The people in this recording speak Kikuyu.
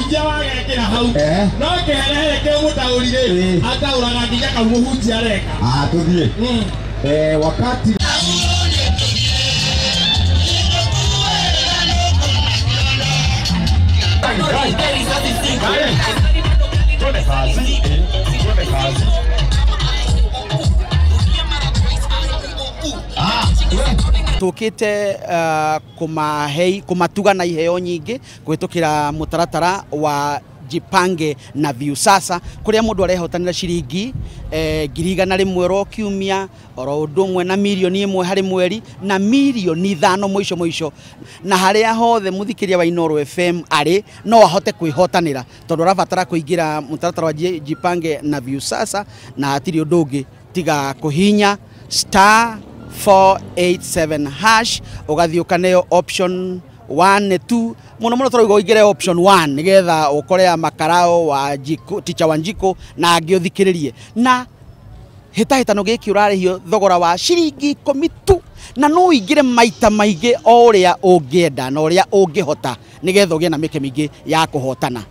Mũhunjia wagekĩra hau. Eh. No kĩherehere kĩ mũtaũri rĩ, Eh. ataũraga nginya kau mũhunjia areka. Ah, tuthiĩ. Eh, wakati Twende kazi. Twende kazi. Tũkĩte kũmahei kũmatuga na iheo nyingĩ kũhĩtũkĩra mũtaratara wa Jipange na Viusasa, kũrĩa mũndũ arehotanĩra ciringi 100,000 oro kiumia, oro ũndũ ũmwe na 1,000,000 harĩ mweri na 5,000,000 mũico mũico. Na harĩa hothe mũthikĩria wa Inooro FM arĩ no ahote kwĩhotanĩra, tondũ arabatara kũingĩra mũtaratara wa Jipange na Viusasa, na hatirĩ ũndũ ũngĩ tiga kũhinya star 487 hash, ũgathiĩ ũkaneo option 1 2. Mũno mũno tũrauga ũingĩre option 1 nĩgetha ũkore makarao wa Njiko, Ticha wa Njiko na angĩ ũthikĩrĩrie. Na hĩtahĩtano gĩkĩ ũrarĩhio thogora wa ciringi 10 tu, na no ũingĩre maita maingĩ o ũrĩa ũngĩenda na ũrĩa ũngĩhota nĩgetha ũgĩe na mĩeke mĩingĩ ya kũhotana.